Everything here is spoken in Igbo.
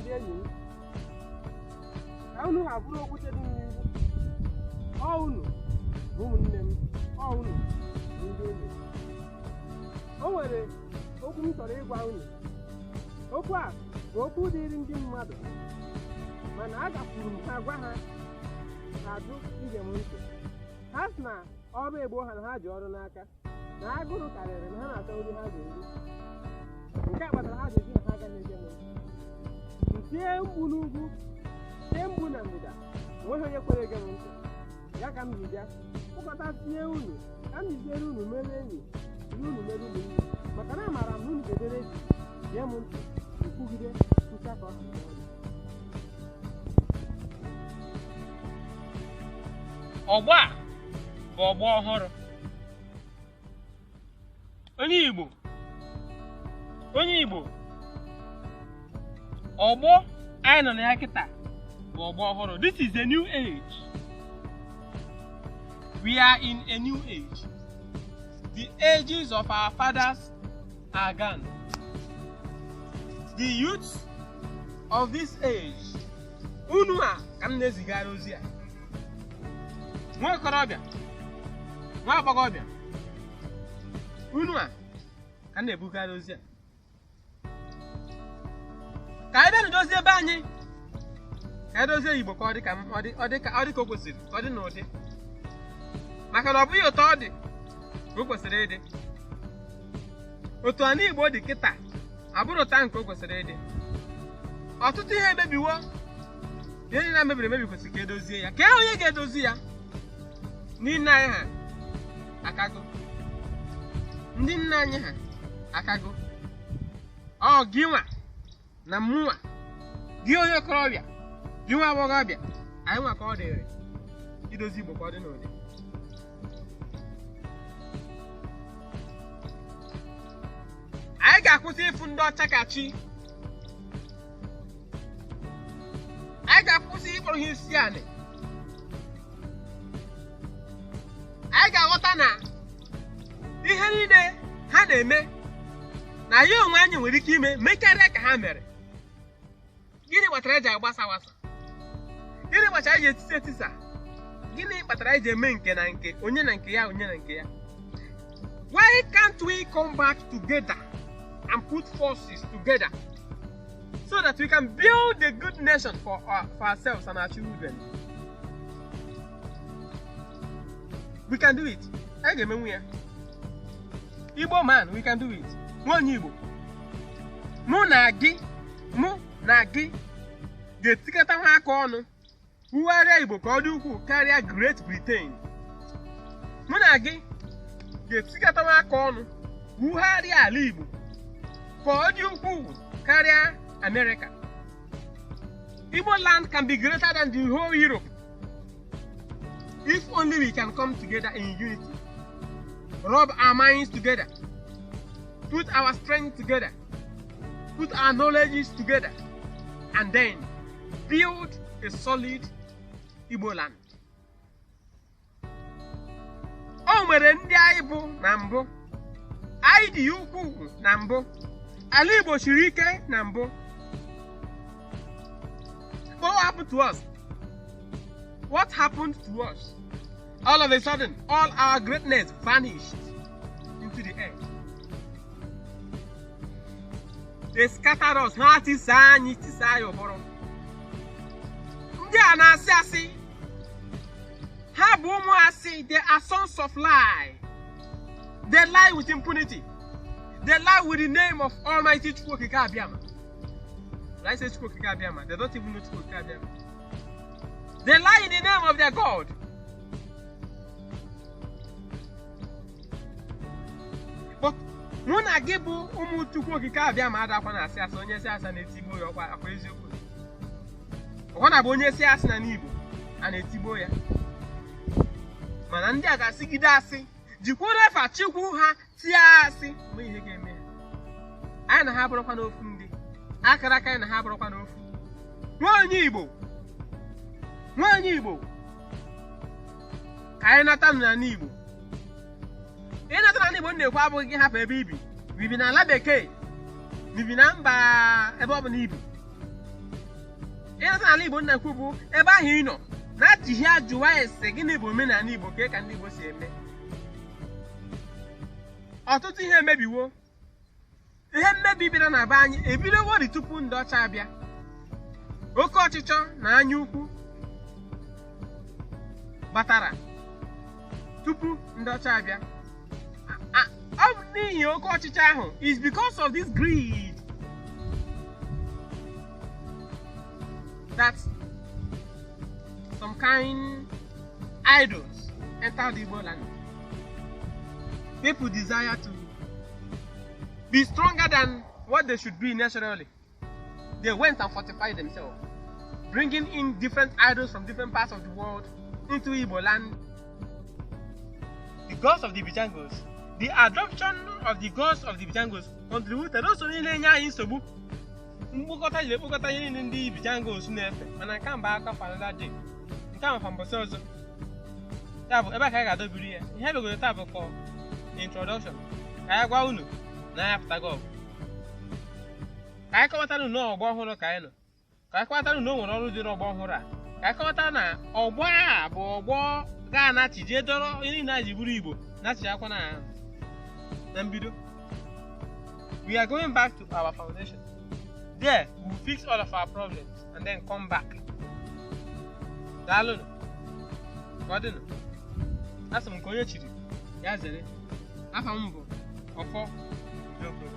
Ndị enyi m, ka unu ha bụrụ okwute dị n'ihu. Ọ unu bụ ụmụnne m, ọ unu bụ ndị enyi m. O nwere okwu m chọrọ ịgwa unu. Okwu a bụ okwu dịịrị ndị mmadụ, mana agakwuru m ha gwa ha, ha ajụ ige m ntị. Ha sị na ọrụ egbo ha, na ha ji ọrụ n'aka, na agụrụ karịrị na ha na-achọ nri ha ga-eri. Nke a kpatara ha ji eji na ha agaghị ege m ntị. M tie mkpu n'ugwu, tie mkpu na ndịda, onweghị onye kwere ege m ntị. Ya ka m ji bịa kpọkọtasie unu, ka m jiziere unu mere enyi, jiri unu mere ụmụnne, maka na amaara m na unu ga-edere eji gee m ntị nkwugide kwucha ka ọ ha n'ọnụ. Ọgbọ a bụ ọgbọ ọhụrụ. Onye Igbo, onye Igbo, ọgbọ anyị nọ na ya kịta bụ ọgbọ ọhụrụ. This is a new age. We are in a new age. The ages of our fathers are gone. The youths of this age, unu a ka m na-ezigara ozi a, nwa okorobịa, nwa agbọghọbịa, unu a ka m na-ebugara ozi a, ka anyị bịa dozie ebe anyị, ka anyị dozie Igbo ka ọ dị ka ọ dị ka o kwesịrị ka ọ dị n'ụdị, maka na ọ bụghị otu ọ dị ka o kwesịrị ịdị. Otu ala Igbo dị kịta abụrụ ụta nke o kwesịrị ịdị. Ọtụtụ ihe emebiwo. Ihe niile mebiri emebi kwesịrị ka edozie ya. Ka onye ga-edozi ya? Ndị nna anyị ha akago. Ndị nna anyị ha akago. Ọ gị nwa na mụnwa, gị onye okorobịa, gị nwa agbọghọbịa, anyị nwa ka ọ dịrị idozi Igbo ka ọ dị n'ụdị. Anyị ga-akwụsị ịfụ ndị ọcha ka chi. Anyị ga-akwụsị ịkpọrọ ha isi anị. Anyị ga-aghọta na ihe niile ha na-eme na ya onwe anyị nwere ike ime mekarịa ka ha mere. Gịnị kpatara eji agbasa agbasa? Gịnị kpatara eji etisa etisa? Gịnị kpatara eji eme nke na nke onye na nke ya, onye na nke ya? Why can't we come back together and put forces together so that we can build a good nation for ourselves and our children? We can do it. Anyị ga-emenwu ya. Igbo man, we can do it. Nwa onye Igbo, mụ na gị, mụ na gị ga-etikọta ha aka ọnụ wugharịa Igbo ka ọ dị ukwuu karịa Great Britain. Mụ na gị ga-etikọta aka ọnụ wugharịa ala Igbo ka ọ dị ukwuu karịa America. Igbo land can be greater than the whole Europe if only we can come together in unity, rub our minds together, put our strength together, put our knowledges together, and then build a solid Igbo land. O nwere ndị anyị bụ na mbụ. Anyị dị ukwuu na mbụ. Ala Igbo siri ike na mbụ. But what happened to us? What happened to us? All of a sudden, all our greatness vanished into the air. They scattered us. Ha tisaa anyị, tisaa anyị ụbụrụ. Ndị a na-asị asị. Ha bụ ụmụ asị. They are sons of lie. They lie with impunity. They lie with the name of Almighty Chukwu Okike Abịama. When I say Chukwu Okike Abịama, they don't even know Chukwu Okike Abịama. They lie in the name of their God. But mụ na gị bụ ụmụ Chukwu Okike Abịama adakwa na asị asị. Onye si asị na-etigbo ya. Ọkwa akwa eziokwu, ọkwa na bụ onye si asị na n'Igbo a na-etigbo ya. Mana ndị a ga-asịgide asị, jikwuru efa Chukwu ha tie asị mgbe ihe ga-eme ha. Anyị na ha bụrụkwa n'ofu, ndị akara aka anyị na ha bụrụkwa n'ofu. Nwa onye Igbo, nwa onye Igbo, ka anyị nata n'ala Igbo. Ịnata n'ala Igbo m na-ekwu abụghị gị hapụ ebe ibi, ma ibi n'ala bekee, ma ibi na mba, ebe ọ bụla ibi. Ịnata n'ala Igbo nna kwu bụ ebe ahụ ị nọ na-achịghị ajụwa ese gịnị bụ omenala Igbo, ka ndị Igbo si eme. Ọtụtụ ihe emebiwo. Ihe mmebi bịara na be anyị ebidowori tupu ndị ọcha abịa. Oke ọchịchọ na anya ukwu batara tupu ndị ọcha abịa. Ọ bụ n'ihi oke ọchịchọ ahụ, is because of this greed that some kind idols entered Igbo land. People desire to be stronger than what they should be naturally. They went and fortified themselves, bringing in different idols from different parts of the world into Igbo land. The gods of the Bijangos, the adoption of the gods of the Bijangos contributed also niile enye anyị nsogbu. Mkpokọta jiri ekpokọta ihe niile ndị Bijangos na-efe, mana nke mba aka for another day, nke a makwa mbọsị ọzọ. Ya bụ ebe a ka anyị ga-adọbiri ya. Ihe begoro taa bụ for introduction, ka anyị gwa unu na anyị apụtago ọgụ, ka anyị kọwatara unu ọgbọ ọhụrụ ka anyị nọ, ka anyị kọwatara unu o nwere ọrụ dị n'ọgbọ ọhụrụ a, ka anyị kọwatara na ọgbọ a bụ ọgbọ ga-anachije dọrọ ihe niile anyị ji bụrụ Igbo nachi akwa na mbido. We are going back to our foundation. There we will fix all of our problems and then come back. Daalụnụ, ka ọ dịnụ. Asị m nke onye chiri ya zere. Afa m bụ Ọfọ Udokwere.